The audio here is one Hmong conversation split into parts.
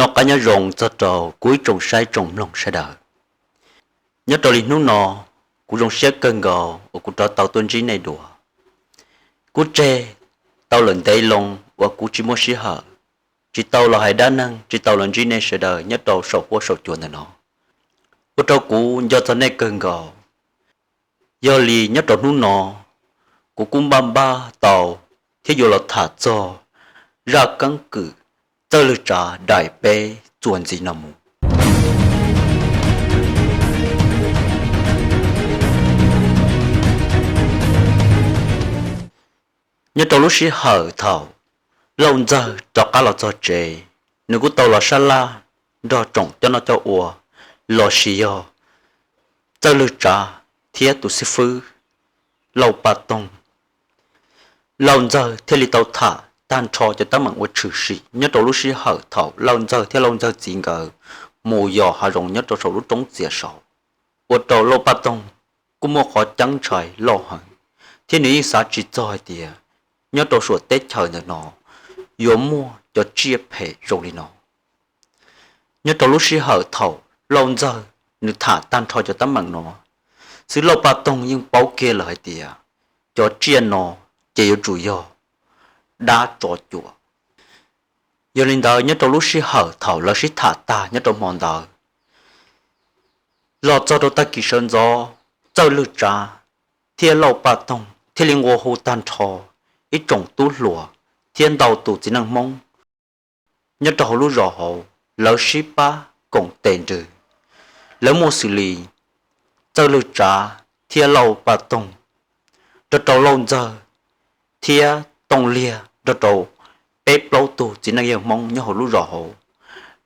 Noj qab nyob zoo txog rau kuv ib tsoom saib tsoom mloog sawv daws. Nyob rau li hnub no, kuv zoo siab kawg nkaus uas kuv rov tau tuaj ntsib nej dua. Kuv tseg tau lawm ntev loo uas kuv tsis muaj sij hawm, tsis tau los hais dab neeg, tsis tau los ntsib nej sawv daws nyob rau saum huab saum cua ntawm no, ua rau kuv nco txog nej kawg nkaus. Yog li nyob rau hnub no, kuv kuj npaj npaj tau thiab yuav los tham txog zaj keeb kwm Txawj Lwg Tsav daim peb txuas ntxiv no mus. Nyob rau lub sij hawm thaum Lauj Ntxawg rov qab los txog tsev, nws kuj tau los sab laj nrog tsoom coj noj coj ua los sis yog Txawj Lwg Tsav thiab tus xib fwb Lauj Paj Toog. Lauj Ntxawg thiaj li tau tham tag nrho cov teeb meem uas tshwm sim nyob rau lub sij hawm thaum Lauj Ntxawg thiab Lauj Ntxawg txiv nkawd mus yos hav zoov nyob rau saum lub roob txias saud, ua rau Lauj Paj Toog kuj muaj qhov ceeb ntshai loj heev, thiab nws yeej xav tsis txog hais tias nyob rau saum teb chaws ntawm no yuav muaj cov tsiaj phem zoo li no. Nyob rau lub sij hawm thaum Lauj Ntxawg nws tham tag nrho cov teeb meem no, xwb Lauj Paj Toog yeej paub kiag lawm hais tias cov tsiaj no ces yuav tsum yog dab tsov cuam. Yog li ntawd, nyob rau lub sij hawm thaum lawv sib tham tag nyob rau hmo ntawd, los txog rau tag kis sawv ntxov, Txawj Lwg Tsav thiab Lauj Paj Toog thiaj li nqua hu tag nrho ib tsoom tub hluas thiab ntau tus txiv neej Hmoob nyob rau hauv lub zos hauv, lawv sib pab koom tes nrog, lawv muaj xws li Txawj Lwg Tsav thiab Lauj Paj Toog, nrog rau Lauj Ntxawg thiab Tooj Liag, nrog rau peb plaub tug txiv neej yawg Hmoob nyob hauv lub zos hauv,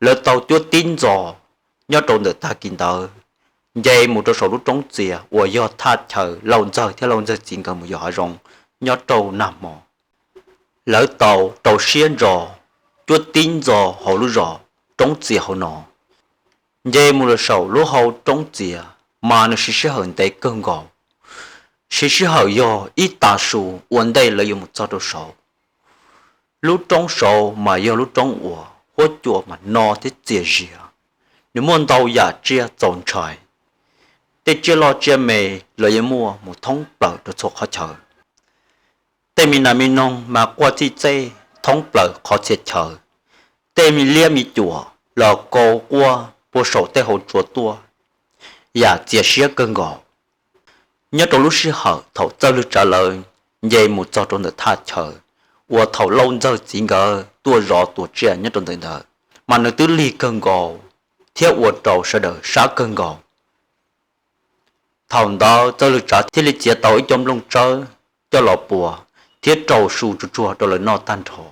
lawv tau cuab tib ntxos nyob rau ntawm tag kis ntawd, nce mus rau saum lub roob txias uas yog thaj chaw Lauj Ntxawg thiab Lauj Ntxawg txiv nkawd mus yos hav zoov nyob rau nag hmo. Lawv tau rau siab ntso cuab tib ntxos hauv lub zos roob txias hauv no, nce mus rau saum lub hau roob txias, mas nws siv sij hawm ntev kawg nkaus, siv sij hawm yog ib tav su ua ntej lawv yuav mus txog rau saud. Lub roob saud mas yog lub roob uas huab cua mas no thiab txias zias, nws muaj ntau yam tsiaj txaus ntshai. Tej tsiaj loj tsiaj me los yeej muaj mus thoob plaws rau txhua qhov chaw. Tej me nas me noog mas quaj txij txej thoob plaws qhov txhia chaw. Tej me liab me cuam los kaus quaj puag saum tej hauv tsua tuaj, yam txias siab kawg nkaus. Nyob rau lub sij hawm thaum Txawj Lwg Tsav lawv nce mus txog rau ntawm thaj chaw uas thaum Lauj Ntxawg txiv nkawd tuaj zov tua tsiaj nyob rau ntawm ntawd, mas nws twb lig kawg nkaus thiab ua rau sawv daws sab kawg nkaus. Thaum ntawd Txawj Lwg Tsav thiaj li txiav tau ib co nplooj tsawb coj los pua thiab rau su tsuag tsuag rau lawv noj tag nrho.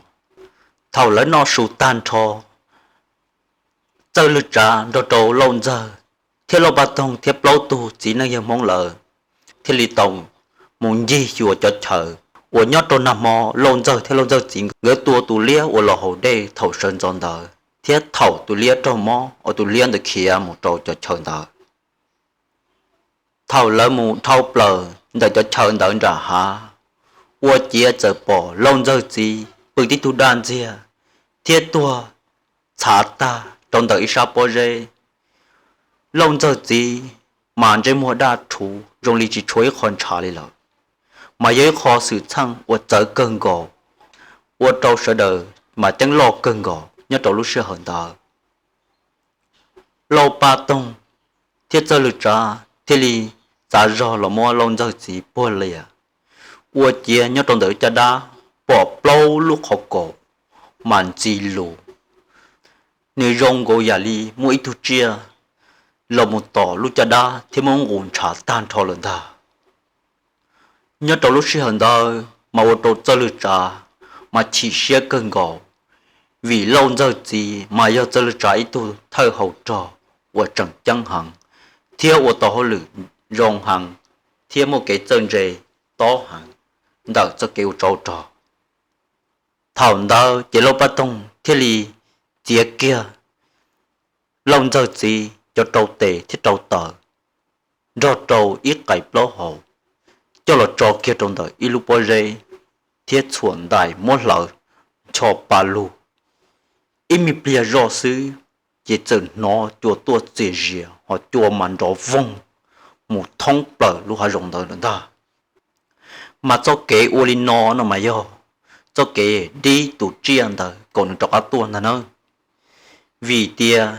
Thaum lawv noj su tag nrho, Txawj Lwg Tsav nrog rau Lauj Ntxawg thiab Lauj Paj Toog thiab plaub tug txiv neej yawg Hmoob lawv thiaj li tau mus ncig xyuas cov chaw uas nyob rau nag hmo Lauj Ntxawg thiab Lauj Ntxawg txiv nkawd tua tus liab uas los haus dej thaum sawv ntxov ntawd, thiab thaum tus liab raug mob uas tus liab ntawd khiav mus rau cov chaw ntawd. Thaum lawv mus dhau plaws ntawm cov chaw ntawd nram hav, ua ciav txawm pom Lauj Ntxawg txiv pw tib tug daj ntxiag thiab tuag txhav tag rau ntawm ib sab pob zeb. Lauj Ntxawg txiv mas ntsej muag daj rhuv zoo li tsis tshuav ib qho ntshav li lawm, mas yog ib qho xwm txheej uas txawv kawg nkaus, ua rau sawv daws mas ceeb loj kawg nkaus nyob rau lub sij hawm ntawd. Lauj Paj Toog thiab Txawj Lwg Tsav thiaj li txav zog los muab Lauj Ntxawg txiv puag lias, ua ciav nyob rau ntawm lub caj dab pom plaub lub qhov kaus mas ntxi lus, nws zoo nkaus yam li muaj ib tug tsiaj los mus tom lub caj dab thiab muab nqus ntshav tag nrho lawm ntag. Nyob rau lub sij hawm ntawd mas ua rau Txawj Lwg Tsav mas chim siab kawg nkaus, vim Lauj Ntxawg txiv mas yog Txawj Lwg Tsav ib tug thawj hauv rog uas tseem ceeb heev, thiab ua tau hauj lwm zoo heev, thiab muaj kev txawj ntse tob heev ntawm txoj kev ua tsov rog. Thaum ntawd ces Lauj Paj Toog thiaj li txiav kiag Lauj Ntxawg txiv cov rau tes thiab rau taw, nrog rau ib qais plaub hau, coj los tso kiag rau ntawm ib lub pob zeb, thiab txhuam ntais muab hlawv ncho pa lug. Ib me pliag zoj xwb, ces txawm hnov cua tuaj txias zias ho cua mas nrov voog mus thoob plaws lub hav zoov ntawd lawm ntag. Mas txoj kev ua li no no mas yog txoj kev dib tus tsiaj ntawd kom nws rov qab tuaj ntag nawb. Vim tias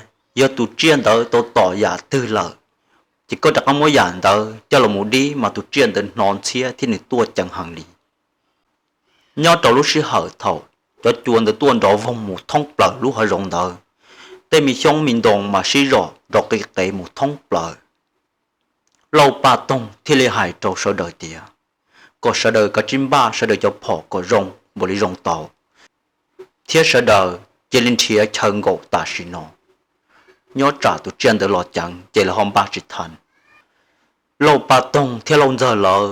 yog tus tsiaj ntawd tau tom yam twg lawm, ces koj rov qab muab yam ntawd coj los mus dib mas tus tsiaj ntawd hnov ntxhiab thiab nws tuaj ceev heev li. Nyob rau lub sij hawm thaum cov cua ntawd tuaj nrov voog mus thoob plaws lub hav zoov ntawd, tej me xyoob me ntoo mas sib zom nrov qis qev mus thoob plaws. Lauj Paj Toog thiaj li hais rau sawv daws tias kom sawv daws kav tsij npaj sawv daws cov phom kom zoo npaum li zoo tau, thiab sawv daws cia li nrhiav chaw nkaum tam sim no, nyob tsam tus tsiaj ntawd los ceev ces lawv ho npaj tsis tau. Lauj Paj Toog thiab Lauj Ntxawg lawv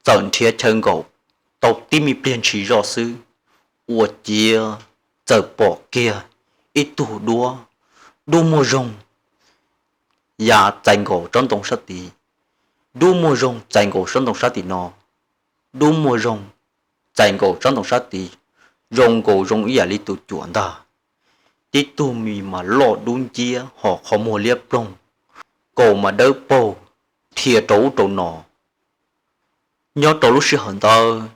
txawm nrhiav chaw nkaum tau tib me pliag ntshis zoj xwb, ua ciav txawm pom kiag ib tug duab, dub muag zoog ya txais nkaus tsob ntoo sab tid, dub muag zoog txais nkaus tsob ntoo sab tim no, dub muag zoog txais nkaus tsob ntoo sab tid, zoo nkaus zoo ib yam li tus cuam ntag. Tib tug me mas loj dub nciab ho qhov muag liab ploog, kaus mas dawb paug, dhia rau ub rau no. Nyob rau lub sij hawm ntawd,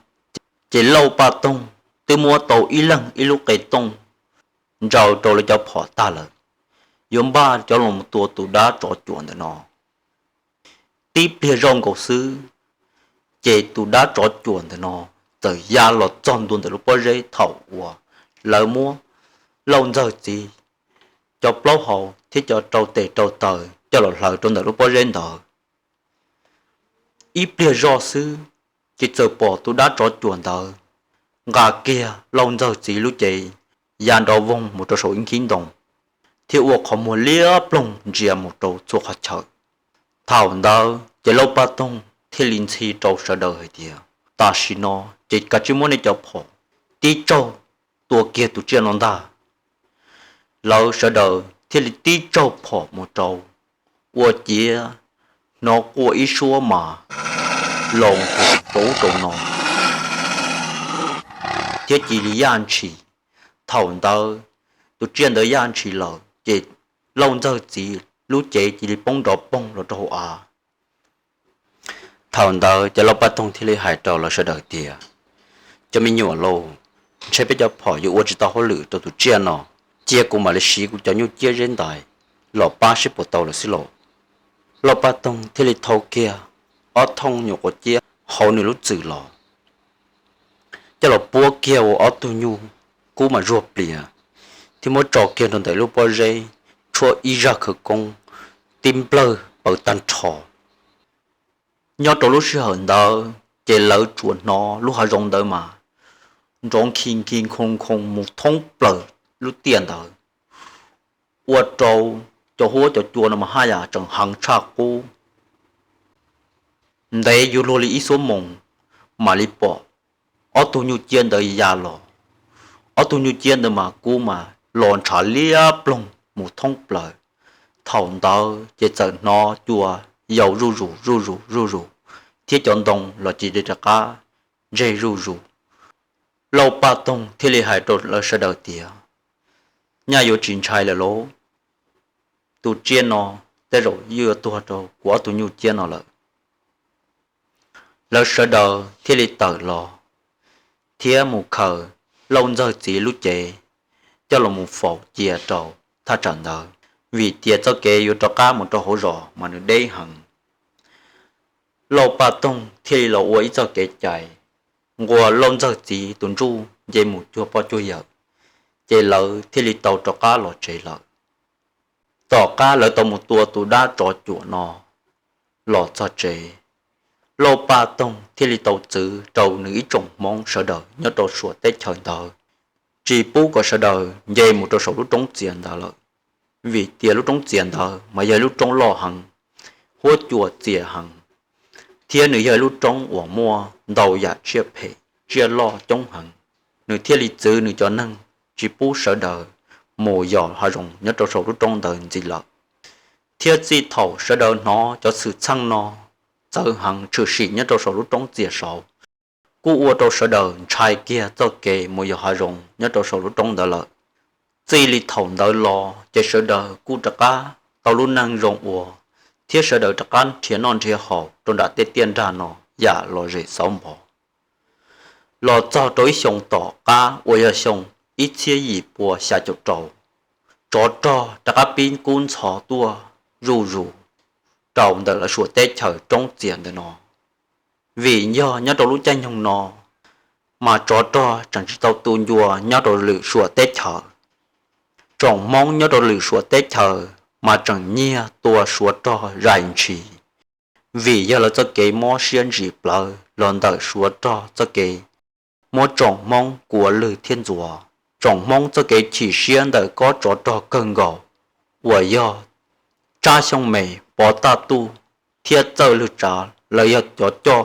ces Lauj Paj Toog twb muab tau ib leeg ib lub qe tooj ntsaws rau lawv cov phom tag lawm, yuav npaj coj los tua tus dab tsov cuam ntawm no. Tib pliag zoj nkaus xwb, ces tus dab tsov cuam ntawm no txawm ya los txog ntua ntawm lub pob zeb thaum uas lawv muab Lauj Ntxawg txiv cov plaub hau thiab cov rau tes rau taw coj los hlawv rau ntawm lub pob zeb ntawd. Ib pliag zoj xwb, ces txawm pom tus dab tsov cuam ntawd nqa kiag Lauj Ntxawg txiv lub cev ya nrov voog mus rau saum ib nkhib ntoo, thiab ua qhov muag liab ploog ntsia mus rau txhua qhov chaw. Thaum ntawd ces Lauj Paj Toog thiaj li ntxhi rau sawv daws hais tias tam sim no ces kav tsij muab nej cov phom tib tsaug tua kiag tus tsiaj no ntag. Lawv sawv daws thiaj li tib tsaug phom mus rau, ua ciav hnov quaj ib suab mas laus nkaus rau ub rau no, thiab cia li yaj ntshis. Thaum ntawd tus tsiaj ntawd yaj ntshis lawm ces Lauj Ntxawg txiv lub cev cia li poob nrov poog los rau hauv av. Thaum ntawd ces Lauj Paj Toog thiaj li hais rau lawv sawv daws tias, cov me nyuam lauj, ntshe peb cov phom yuav ua tsis tau hauj lwm rau tus tsiaj no, cia kuv mam li siv kuv cov nyuj ciab zeb ntais los pab seb puas tau lawm xwb lauj. Lauj Paj Toog thiaj li thau kiag ob thooj nyuam quav ciab hauv nws lub txwm los, coj los puab kiag ua ob tug nyuj kub mas zuag plias, thiab muab tso kiag rau ntawm lub pob zeb, tshuab ib zaj khawv koob tib nplawg paws tag nrho. Nyob rau lub sij hawm ntawd ces lawv tsuas hnov lub hav zoov ntawd mas nrov nkhi nkhi nkho nkho mus thoob plaws lub tiaj ntawd, ua rau cov huab cov cua no mas haj yam tseem heev tshaj qub. Ntev yuav luag li ib xuab moos mam li pom ob tug nyuj ciab ntawd ya los. Ob tug nyuj ciab ntawd mas kub mas los ntshav liab ploog mus thoob plaws. Thaum ntawd ces txawm hnov cua yaus zuj zus zuj zus zuj zus, thiab cov ntoo los cia li rov qab ntseg zuj zus. Lauj Paj Toog thiaj li hais rau lawv sawv daws tias, nyaj yuav tsis ntshai lawm lauj, tus tsiaj no tej zaum yuav tuag rau kuv ob tug nyuj ciab no lawm. Lawv sawv daws thiaj li tawm los thiab mus khaws Lauj Ntxawg txiv lub cev coj los mus faus cia rau thaj tsam ntawd, vim tias txoj kev yuav rov qab mus rau hauv zos mas nws deb heev. Lauj Paj Toog thiaj li los ua ib txoj kev cai, nqua Lauj Ntxawg txiv tus ntsuj nce mus cuag poj cuag yawm, ces lawv thiaj li tau rov qab los tsev lawm. Tom qab lawv tau mus tua tus dab tsov cuam no los txog tsev, Lauj Paj Toog thiaj li tau txwv rau nws ib tsoom Hmoob sawv daws nyob rau saum teb chaws ntawd, tsis pub kom sawv daws nce mus rau saum lub roob txias ntawd lawm, vim tias lub roob txias ntawd mas yog ib lub roob loj heev, huab cua txias heev, thiab nws yog ib lub roob uas muaj ntau yam tsiaj phem tsiaj loj coob heev. Nws thiaj li txwv nws cov neeg tsis pub sawv daws mus yos hav zoov nyob rau saum lub roob ntawd ntxiv lawm. Thiab txij thaum sawv daws hnov cov xwm txheej no txawv heev tshwm sim nyob rau saum lub roob txias saud, kuj ua rau sawv daws ntshai kiag txoj kev mus yos hav zoov nyob rau saum lub roob ntawd lawm. Txij li thaum ntawd los ces sawv daws kuj rov qab tau lub neej zoo ua, thiab sawv daws rov qab nrhiav noj nrhiav haus rau nram tej tiaj nrag no yam lom zem xauv npov. Los txog rau ib xyoo tom qab uas yog xyoo ib txhiab yim pua xya caum rau, tsov rog rov qab pib kub ntxhov tuaj zuj zus rau ntawm lawv suam teb chaws roob txias ntawm no. Vim yog nyob rau lub caij nyoog no mas tsov rog tseem tsis tau tu ncua nyob rau lwm suam teb chaws. Tsoom Hmoob nyob rau lwm suam teb chaws mas tseem nyiag tua suav rog zais ntshis, vim yog lawv txoj kev mob siab ntsim plawv los ntawm suav rog txoj kev muab tsoom Hmoob kuav lwg thiab ntxuav. Tsoom Hmoob txoj kev chim siab ntawm kob tsov rog kawg nkaus uas yog Tsab Xyooj Mem, Pov Taj Tuj thiab Txawj Lwg Tsav lawv yog cov coj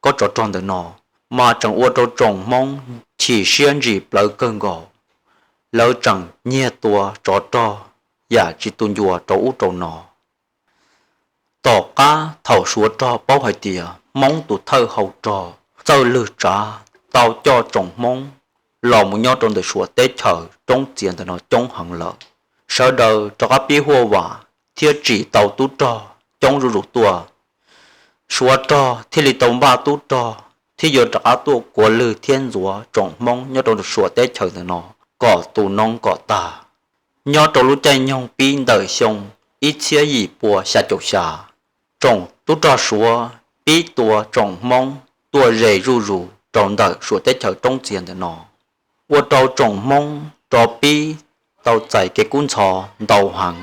kob tsov rog ntawm no, mas tseem ua rau tsoom Hmoob chim siab ntsim plawv kawg nkaus. Lawv tseem nyiag tua tsov rog yam tsis tu ncua rau ub rau no. Tom qab thaum suav rog paub hais tias Hmoob tus thawj hau rog Txawj Lwg Tsav tau coj tsoom Hmoob los mus nyob rau ntawm suam teb chaws roob txias ntawm no coob heev lawm, sawv daws rov qab pib huaj vam thiab tsim tau tub rog coob zuj zus tuaj. Suav rog thiaj li tau npaj tub rog thiab yuav rov qab tuaj kuav lwg thiab ntxuav tsoom Hmoob nyob rau suam teb chaws ntawm no kom tu noob kom tag. Nyob rau lub caij nyoog pib ntawm xyoo ib txhiab yim pua xya caum xya, tsoom tub rog suav pib tua tsoom Hmoob tuaj ze zuj zus rau ntawm suam teb chaws roob txias ntawm no, ua rau tsoom Hmoob rov pib tau txais kev kub ntxhov ntau heev.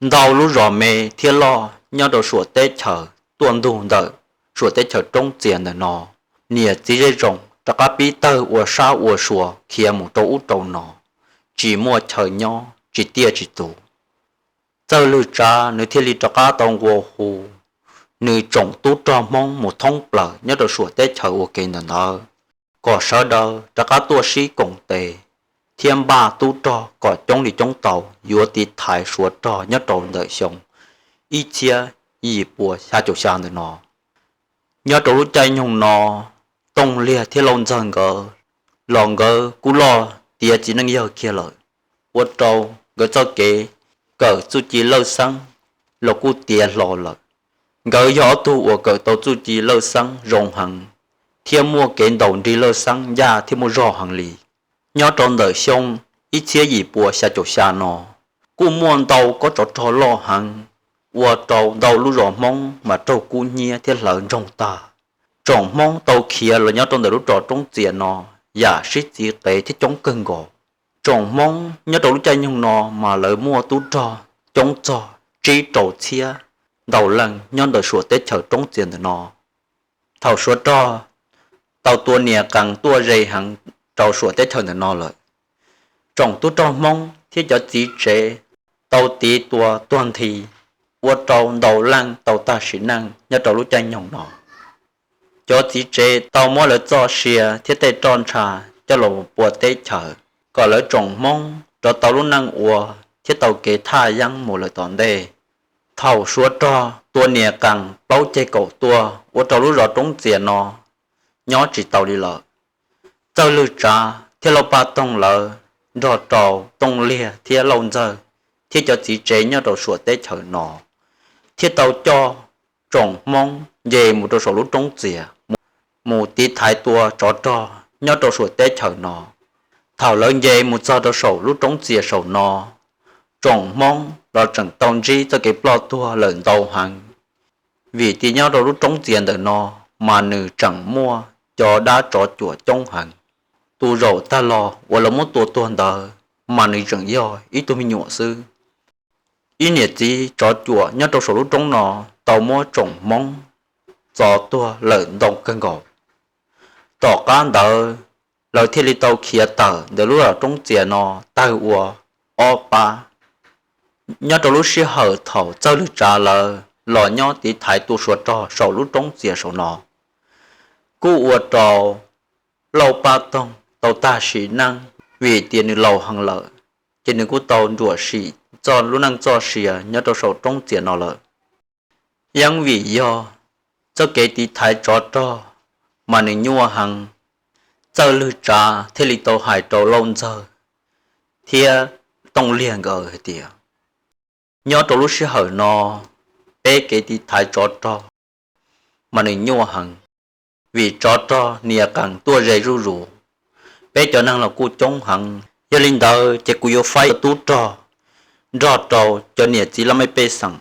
Ntau lub zos me thiab loj nyob rau suam teb chaws tuaj ntug ntawm suam teb chaws roob txias ntawm no, niam txiv zej zos rov qab pib tawg ua sab ua sua khiav mus rau ub rau no, tsis muaj chaw nyob tsis tiaj tsis tus. Txawj Lwg Tsav nws thiaj li rov qab tau nqua hu nws tsoom tub rog Hmoob mus thoob plaws nyob rau suam teb chaws ua ke ntawm ntawd, kom sawv daws rov qab tuaj sib koom tes thiab npaj tub rog kom coob li coob tau yuav tiv thaiv suav rog nyob rau ntawm xyoo ib txhiab yim pua xya caum xya ntawm no. Nyob rau lub caij nyoog no, Tooj Liag thiab Lauj Ntxawg nkawd los nkawd kuj loj tiav txiv neej yawg kiag lawm, ua rau nkawd txoj kev kawm txuj ci lawj xeeb los kuj tiav hlo lawm. Nkawd yog ob tug uas kawm tau txuj ci lawj xeeb zoo heev thiab muaj kev ntaus nrig lawj xeeb ncaj thiab muaj zog heev li. Nyob rau ntawm xyoo ib txhiab yim pua xya caum xya no, kuj muaj ntau kob tsov rog loj heev, ua rau ntau lub zos Hmoob mas raug kub hnyiab thiab hlawv ntsoog tag. Tsoom Hmoob tau khiav los nyob rau ntawm lub rov roob txias no yam sib txiv qev thiab coob kawg nkaus. Tsoom Hmoob nyob rau lub caij nyoog no mas lawv muaj tub rog coob txog tsib rau txhiab ntau leej nyob ntawm suam teb chaws roob txias ntawm no. Thaum suav rog tau tua nias qees tuaj ze heev rau suam teb chaws ntawm no lawm, tsoom tub rog Hmoob thiab cov txiv tsev tau tiv tua tuag nthi, ua rau ntau leej tau tag sim neej nyob rau lub caij nyoog no. Cov txiv tsev tau muab lawv txoj sia thiab tej roj ntsha coj los pua teb chaws, kom lawv tsoom Hmoob rov tau lub neej ua thiab tau kev thaj yeeb mus lawm tom ntej. Thaum suav rog tua nias qees plaub ceg kaum tuaj ua rau lub zos roob txias no nyob tsis tau li lawm. Txawj Lwg Tsav thiab Lauj Paj Toog lawv nrog rau Tooj Liag thiab Lauj Ntxawg thiab cov txiv tsev nyob rau suam teb chaws no thiaj tau coj tsoom Hmoob nce mus rau saum lub roob txias, mus tiv thaiv tua tsov rog nyob rau saum teb chaws no. Thaum lawv nce mus txog rau saum lub roob txias saum no, tsoom Hmoob los tseem tau ntsib txoj kev ploj tuag lawm ntau heev, vim tias nyob rau lub roob txias ntawm no mas nws tseem muaj cov dab tsov cuam coob heev. Tus zaum tag los uas lawv muab tua tuag ntawd mas nws tseem yog ib tug me nyuam xwb. Ib niam txiv tsov cuam nyob rau saum lub roob no tau muab tsoom Hmoob txo tuag lawm ntau kawg nkaus. Tom qab ntawd, lawv thiaj li tau khiav tawm ntawm lub roob txias no tawg ua ob pab. Nyob rau lub sij hawm thaum Txawj Lwg Tsav lawv los nyob tiv thaiv tua suav rog saum lub roob txias saum no, kuj ua rau Lauj Paj Toog tau tag sim neej, vim tias nws laus heev lawm, ces nws kuj tau nruam sim txoj lub neej txoj sia nyob rau saum roob txias no lawm. Yeeb vim yog txoj kev tiv thaiv tsov rog mas nws nyuaj heev, Txawj Lwg Tsav thiaj li tau hais rau Lauj Ntxawg thiab Tooj Liag nkawd hais tias, nyob rau lub sij hawm no, peb kev tiv thaiv tsov rog mas nws nyuaj heev, vim tsov rog nias qees tuaj ze zuj zus, peb cov neeg los kuj coob heev. Yog li ntawd ces kuv yuav faib tub rog nrog rau cov niam txiv laj mej pej xeem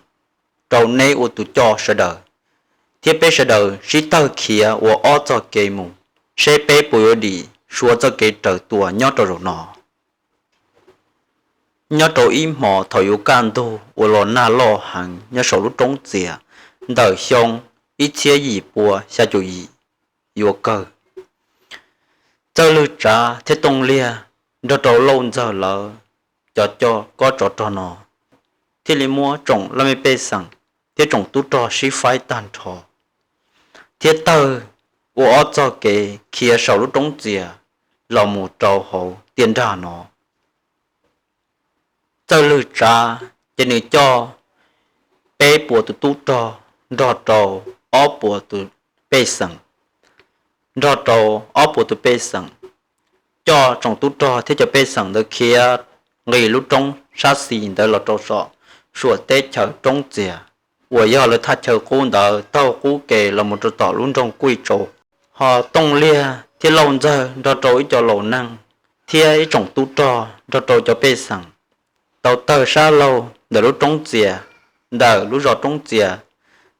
rau neb ua tus coj sawv daws, thiab peb sawv daws sib tawg khiav ua ob txoj kev mus, seb peb puas yuav dim Suav txoj kev raws tua nyob rau zaum no. Nyob rau ib hmo thaum yuav kaj ntug uas los nag loj heev nyob saum lub roob txias ntawm xyoo ib txhiab yim pua xya caum yim yuav kawg, Txawj Lwg Tsav thiab Tooj Liag nrog rau Lauj Ntxawg lawv cov coj kob tsov rog no thiaj li muab tsoom laj mej pej xeem thiab tsoom tub rog sib faib tag nrho, thiab tawg ua ob txoj kev khiav saum lub roob txias los mus rau hauv tiaj nrag no. Txawj Lwg Tsav ces nws coj peb puas tus tub rog nrog rau ob puas tus pej xeem, nrog rau ob puas tus pej xeem coj tsoom tub rog thiab cov pej xeem ntawd khiav nqis lub roob sab xis ntawd los rau saum Suam teb chaws roob txias uas yog lawv thaj chaw qub ntawd taug qub ke los mus rau tom lub nroog Kuj Tsau. Ho Tooj Liag thiab Lauj Ntxawg nrog rau ib co laus neeg thiab ib tsoom tub rog nrog rau cov pej xeem tau tawg sab laug ntawm lub roob txias, ntawm lub zos roob txias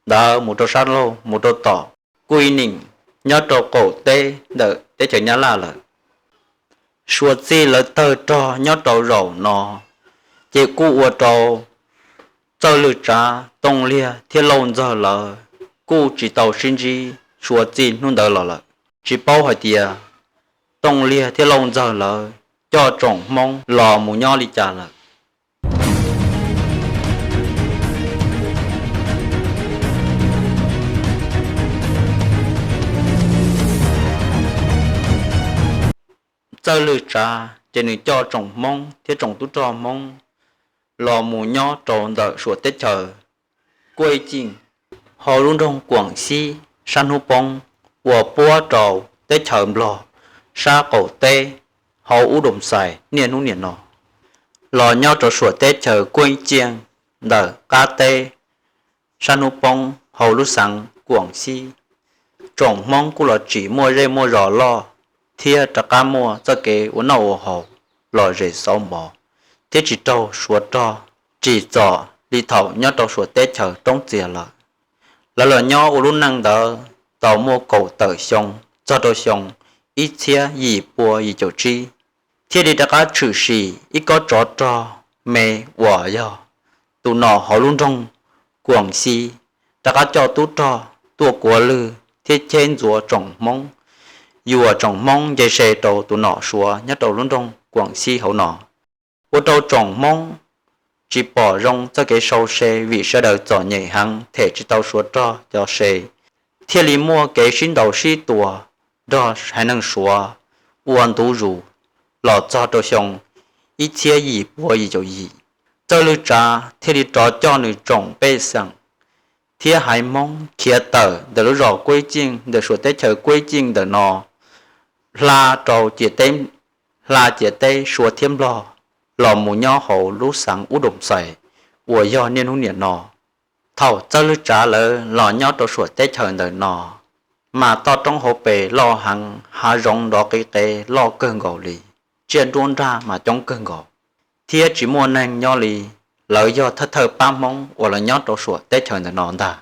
ntawd mus rau sab laug mus rau tom Kuj Ib Neem nyob rau qaum teb ntawm teb chaws Nyab Laj lawm. Suav txij lawv tawg rog nyob rau zaum no ces kuj ua rau Txawj Lwg Tsav, Tooj Liag thiab Lauj Ntxawg lawv kuj tsis tau sib ntsib Suav txij hnub ntawd los lawm. Tsis paub hais tias Tooj Liag thiab Lauj Ntxawg lawv coj tsoom Hmoob los mus nyob li cas lawm. Txawj Lwg Tsav ces nws coj tsoom Hmoob thiab tsoom tub rog Hmoob los mus nyob rau ntawm Suav teb chaws Kuj Ceej, hauv lub nroog Kuam Xib sab hnub poob uas puab rau teb chaws Nplog sab qaum teb hauv Ub Doos Xais niaj hnub niam no, los nyob rau Suav teb chaws Kuj Ceej ntawm qab teb sab hnub poob hauv lub xeev Kuam Xib. Tsoom Hmoob kuj los tsim muaj zej muaj zos loj thiab rov qab muaj txoj kev ua noj ua haus lom zem xauv npov thiab tsis raug Suav rog tsim txom li thaum nyob rau Suav teb chaws roob txias lawm. Lawv los nyob ua lub neej ntawd tau muaj kaum tawm xyoo txog rau xyoo ib txhiab yim pua yim caum tsib, thiaj li rov qab tshwm sim ib kob tsov rog me uas yog tus nom hauv lub nroog Kuam Xib rov qab coj tub rog tuaj kuav lwg thiab cheb ntxuav tsoom Hmoob, yuam tsoom Hmoob nce se rau tus nom Suav nyob rau lub nroog Kuam Xib hauv no, ua rau tsoom Hmoob tsis pom zoo txoj kev sau se vim sawv daws txom nyem heev them tsis tau Suav rog cov se, thiaj li muaj kev sib ntaus sib tua nrog haiv neeg Suav ua ntu zus los txog rau xyoo ib txhiab yim pua yim caum yim. Txawj Lwg Tsav thiaj li rov coj nws tsoom pej xeem thiab haiv Hmoob khiav tawm ntawm lub zos Kuj Ceej ntawm Suav teb chaws Kuj Ceej ntawm no, hla rau ciam teb, hla ciam teb Suav thiab Nplog los mus nyob hauv lub xeev Ub Doos Xais uas yog niaj hnub niam no. Thaum Txawj Lwg Tsav lawv los nyob rau Suav teb chaws ntawm no, mas toj roob hauv pes loj heev, hav zoov nrov qis qes loj kawg nkaus li, tsiaj nruab nrag mas coob kawg nkaus, thiab tsis muaj neeg nyob li. Lawv yog thawj thawj pab Hmoob uas los nyob rau Suav teb chaws ntawm no ntag.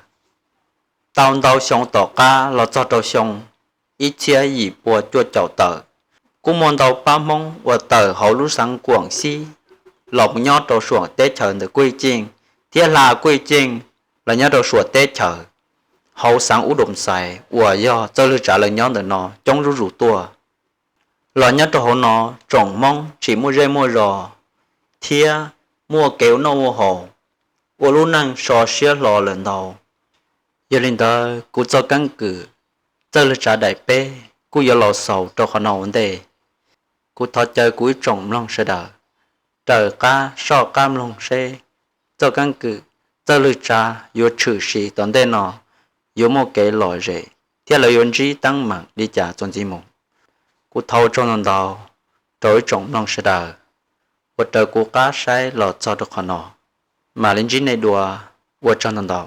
Tau ntau xyoo tom qab los txog rau xyoo ib txhiab yim pua cuaj caum tawm, kuj muaj ntau pab Hmoob uas tawm hauv lub xeev Kuam Xib los mus nyob rau Suav teb chaws ntawm Kuj Ceej, thiab hla Kuj Ceej los nyob rau Suav teb chaws hauv xeev Ub Doos Xais uas yog Txawj Lwg Tsav lawv nyob ntawm no coob zuj zus tuaj. Los nyob rau hauv no, tsoom Hmoob tsis muaj zej muaj zos thiab muaj kev ua noj ua haus, ua lub neej so siab hlo lawm ntau. Yog li ntawd, kuv txoj keeb kwm Txawj Lwg Tsav daim peb kuj yuav los xaus rau qhov no ua ntej. Kuv thov caw kuv ib tsoom mloog sawv daws raws qab soj qab mloog seb txoj keeb kwm Txawj Lwg Tsav yuav tshwm sim tom ntej no yuav muaj kev lom zem thiab lawv yuav ntsib teeb meem li cas txuas ntxiv mus. Kuv thov ua tsaug ntau ntau rau ib tsoom mloog sawv daws. uas raws kuv qab saib los txog rau qhov no. Mam li ntsib nej dua, ua tsaug ntau ntau.